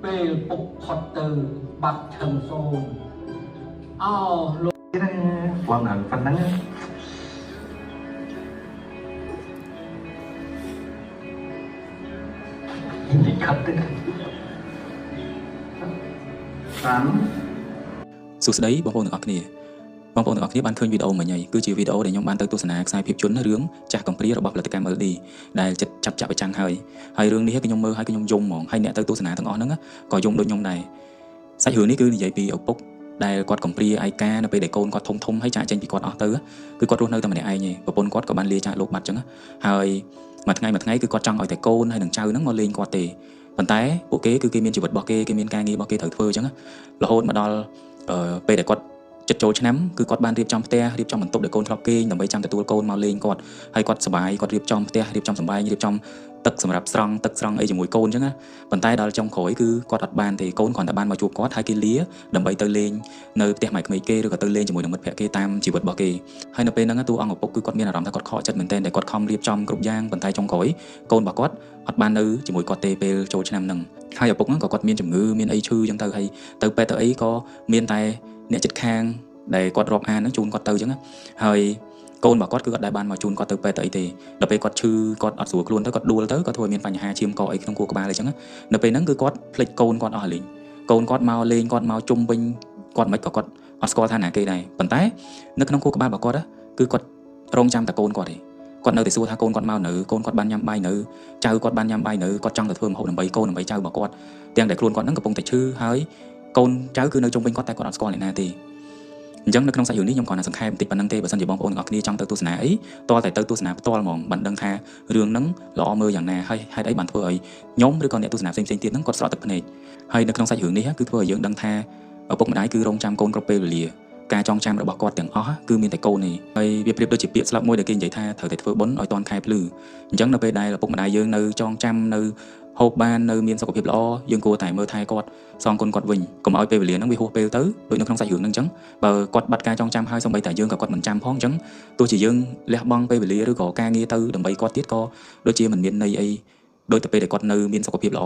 ពេលពុកផុតទៅបាត់ឈឹងសូនអោលោក ណាប្លង់អាប៉ុណ្ណឹងនិខិតទេសាន់ សួស្តីបងប្អូនទាំងអស់គ្នាបងប្អូនទាំងអស់គ្នាបានឃើញវីដេអូមិញហើយគឺជាវីដេអូដែលខ្ញុំបានទៅទស្សនាខ្សែភាពយន្តរឿងចាស់កំព្រារបស់ផលិតកម្ម LD ដែលចិត្តចាប់ចាក់ប្រចាំងហើយហើយរឿងនេះគឺខ្ញុំមើលហើយគឺខ្ញុំយំហ្មងហើយអ្នកទៅទស្សនាទាំងអស់ហ្នឹងក៏យំដូចខ្ញុំដែរសាច់រឿងនេះគឺនិយាយពីឪពុកដែលគាត់កំព្រាឯកានៅពេលដែលកូនគាត់ធំធំហើយចាក់ចេញពីគាត់អស់ទៅគឺគាត់រស់នៅតែម្នាក់ឯងឯងប្រពន្ធគាត់ក៏បានលាចាកលោកបាត់ចឹងហើយមួយថ្ងៃមួយថ្ងៃគឺគាត់ចង់ឲ្យតែកូនហើយនឹងចៅហ្នឹងមកលេងគាត់ទេប៉ុន្តែពួកគេគឺគេមានជីវិតរបស់គេគេមានការងាររបស់គេត្រូវធ្វើចឹងរហូតមកដល់ពេលដែលគាត់ចិត្តចូលឆ្នាំគឺគាត់បានរៀបចំផ្ទះរៀបចំបន្ទប់ដែលកូនធ្លាប់គេងដើម្បីចាំទទួលកូនមកលេងគាត់ហើយគាត់សប្បាយគាត់រៀបចំផ្ទះរៀបចំសម្បែងរៀបចំទឹកសម្រាប់ស្រង់ទឹកស្រង់អីជាមួយកូនអញ្ចឹងណាប៉ុន្តែដល់ចុងក្រោយគឺគាត់អត់បានទេកូនគ្រាន់តែបានមកជួបគាត់ហើយគេលាដើម្បីទៅលេងនៅផ្ទះម៉ែក្មេកគេឬក៏ទៅលេងជាមួយនឹងមិត្តភក្តិគេតាមជីវិតរបស់គេហើយនៅពេលហ្នឹងតួអង្គឪពុកគឺគាត់មានអារម្មណ៍ថាគាត់ខកចិត្តមែនទែនដែលគាត់ខំរៀបចំគ្រប់យ៉ាងប៉ុន្តែចុងក្រោយកូនរបស់គាត់អត់បាននៅជាមួយគាត់ទេពេលចូលឆ្នាំហ្នឹងហើយឪពុកហ្នឹងក៏គាត់មានជំងឺមានអីឈឺអញ្ចឹងទៅហើយទៅពេទ្យទៅអីក៏មានតែអ្នកជិតខាងដែលគាត់រាប់អានហ្នឹងជូនគាត់ទៅអញ្ចឹងណាហើយកូនរបស់គាត់គឺគាត់ដែលបានមកជូនគាត់ទៅពេទ្យទៅអីទេដល់ពេលគាត់ឈឺគាត់អត់ស្រួលខ្លួនទៅគាត់ដួលទៅគាត់ធ្វើឲ្យមានបញ្ហាឈាមកអីក្នុងខួរក្បាលអីចឹងណានៅពេលហ្នឹងគឺគាត់ភ្លេចកូនគាត់អស់លេងកូនគាត់មកលេងគាត់មកជុំវិញគាត់មិនក៏គាត់អត់ស្គាល់ថាណាគេដែរប៉ុន្តែនៅក្នុងខួរក្បាលរបស់គាត់គឺគាត់រងចាំតែកូនគាត់ទេគាត់នៅតែសួរថាកូនគាត់មកនៅកូនគាត់បានញ៉ាំបាយនៅចៅគាត់បានញ៉ាំបាយនៅគាត់ចង់ទៅធ្វើម្ហូបដើម្បីកូនដើម្បីចៅរបស់គាត់ទាំងតែខ្លួនគាត់ហ្នឹងកំពុងតែឈឺហើយកូនចៅគឺនៅជុំវិញគាត់តែគាត់អត់ស្គាល់អ្នកណាទេអញ្ចឹងនៅក្នុងសាច់រឿងនេះខ្ញុំគ្រាន់តែសង្ខេបបន្តិចប៉ុណ្្នឹងទេបើសិនជាបងប្អូនទាំងអស់គ្នាចង់ទៅទស្សនាអីទាល់តែទៅទស្សនាផ្ទាល់ហ្មងបានដឹងថារឿងហ្នឹងល្អមើលយ៉ាងណាហើយហេតុអីបានធ្វើឲ្យខ្ញុំឬក៏អ្នកទស្សនាផ្សេងៗទៀតហ្នឹងគាត់ស្រក់ទឹកភ្នែកហើយនៅក្នុងសាច់រឿងនេះគឺធ្វើឲ្យយើងដឹងថាឪពុកម្ដាយគឺរងចាំកូនគ្រប់ពេលវេលាការចងចាំរបស់គាត់ទាំងអស់គឺមានតែកូនទេហើយវាប្រៀបដូចជាពាក្យស្លោកមួយដែលគេនិយាយថាត្រូវតែធ្វើបុណ្យឲ្យទាន់ខែភ្លឺអញ្ចឹងនៅពេលដែលឪពុកម្ដាយយើងនៅចងចាំនៅហូបបាននៅមានសុខភាពល្អយើងគួរតែមើលថែគាត់សងគុណគាត់វិញកុំឲ្យពេលវេលាហ្នឹងវាហួសពេលទៅដូចនៅក្នុងសាច់រឿងហ្នឹងអញ្ចឹងបើគាត់បាត់ការចងចាំហើយសូម្បីតែយើងក៏គាត់មិនចាំផងអញ្ចឹងទោះជាយើងលះបង់ពេលវេលាឬក៏ការងារទៅដើម្បីគាត់ទៀតក៏ដូចជាមិនមានន័យអីដូចទៅពេលដែលគាត់នៅមានសុខភាពល្អ